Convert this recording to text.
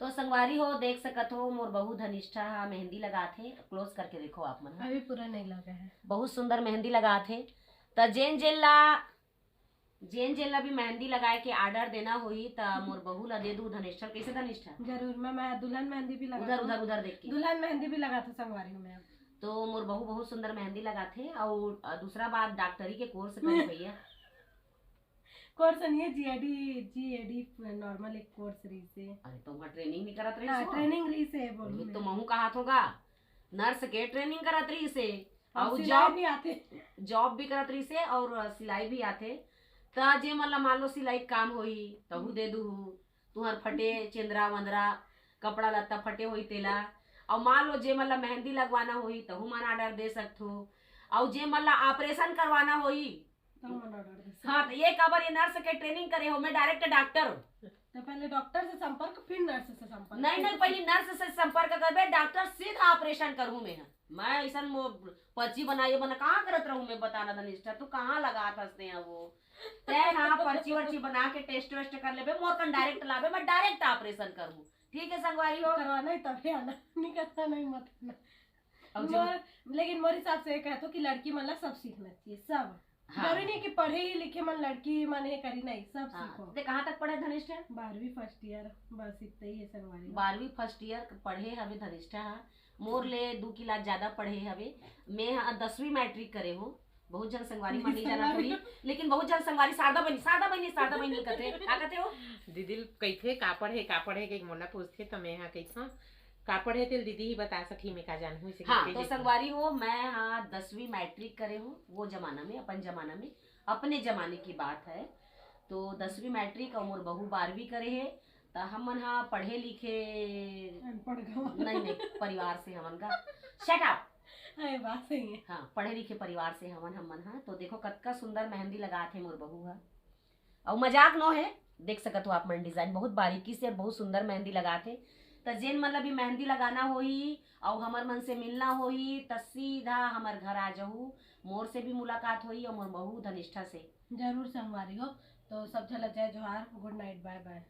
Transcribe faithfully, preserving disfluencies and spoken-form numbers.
तो संगवारी हो, देख सकत हो, मोर बहू धनिष्ठा ह मेहंदी लगात हे। क्लोज करके देखो आप मन ह। अभी पूरा नहीं लगा है। बहुत सुंदर मेहंदी लगात हे। त जेन जेन ला जेन जेन ला भी मेहंदी लगाए के ऑर्डर देना होही, त मोर बहू ला दे दू धनिष्ठा। कैसे धनिष्ठा? जरूर, मैं मैं दुल्हन मेहंदी भी लगा उधर उधर उधर देख के। दुल्हन मेहंदी भी लगा था संगवारी हूँ मैं। तो मोर बहू बहुत सुंदर मेहंदी लगाथे। और दूसरा बात, डॉक्टरी के कोर्स करे भैया। कोर्स नहीं है, जीएडी, जीएडी नॉर्मल एक कोर्स रही से। अरे तो वहाँ ट्रेनिंग नहीं करत रही हाँ, सो? ट्रेनिंग रही से बोलू वही मैं। तो महू कहा थोगा, नर्स के ट्रेनिंग करत रही से। और और सिलाई जॉब भी आते। जॉब भी करत रही से और सिलाई भी आते। त जे मन ला मान लो सिलाई के काम होही, तहू दे दूहू। तुहर फटे चेंदरा वंदरा, कपड़ा लत्ता फटे होही तेला। और मान लो जे मन ला मेहंदी लगवाना होही, तहू मन ऑर्डर दे सकथो। और जे मन ला ऑपरेशन करवाना होही, तो मन ऑर्डर दे सकते। हाँ, तो ये काबर ये नर्स के ट्रेनिंग करे हो, मैं डायरेक्ट डॉक्टर। तो पहले डॉक्टर से संपर्क, फिर नर्स से संपर्क। नहीं नहीं, पहले नर्स से संपर्क करबे, डॉक्टर सीधा ऑपरेशन करहूँ मैं। मैं ऐसा पर्ची बनाइए बना कहाँ करत रहूँ मैं, बताना धनिष्ठा, तू कहाँ लगात हंसते हैं वो। तै हाँ, पर्ची वर्ची बना के टेस्ट वेस्ट कर लेबे, मोर कन डायरेक्ट लाबे, मैं डायरेक्ट ऑपरेशन करहूँ। ठीक है संगवारी हो। करवाना ही तभी आना, नहीं करवाना ही मत आना। अब जो मोर, लेकिन मोर हिसाब से ये कहतो कि लड़की मन ला सब सीखना चाहिए, सब। हाँ। जरूरी नहीं कि पढ़े ही लिखे मन लड़की मन ये करी, नहीं, सब हाँ, सीखो। ते कहाँ तक पढ़े धनिष्ठा? बारहवीं फर्स्ट ईयर, बस इतना ही है संगवारी। बारहवीं फर्स्ट ईयर पढ़े हवे धनिष्ठा हा। मोर ले दू क्लास ज्यादा पढ़े हवे। मैं हा दसवीं मैट्रिक करे हूँ। बहुत जन संगवारी मन नहीं जाना होही, लेकिन बहुत जन संगवारी शारदा बहनी, शारदा बहनी, शारदा बहनी कहते, का कहते हो? दीदी कहिथे का पढ़े, का पढ़े के मोला पूछथे, तो मैं हा कहिथंव का पढ़े तेल दीदी ही बता सकही, मैं का जानहूँ इसे हाँ, कहिके तो देखो। संगवारी हो, मैं हाँ दसवीं मैट्रिक करे हूँ। वो जमाना में, अपन जमाना में, अपने जमाने की बात है। तो दसवीं मैट्रिक और मोर बहू बारहवीं करे है। त हमन हा पढ़े लिखे अनपढ़ गवा। नहीं नहीं, परिवार से हमन का। Shut up. हाँ, ये बात सही है। हाँ, पढ़े लिखे परिवार से हमन हमन हा। तो देखो कतका सुंदर मेहंदी लगात हे मोर बहू हा। और मजाक नो है, देख सकत हो आप मन डिजाइन बहुत बारीकी से और बहुत सुंदर मेहंदी लगात हे। त जेन मन ला भी मेहंदी लगाना होही और हमर मन से मिलना होही, त सीधा हमर घर आ जाहू। मोर से भी मुलाकात होही और मोर बहू धनिष्ठा से। जरूर संगवारी हो। तो सब झन ला जय जोहार, गुड नाइट, बाय बाय।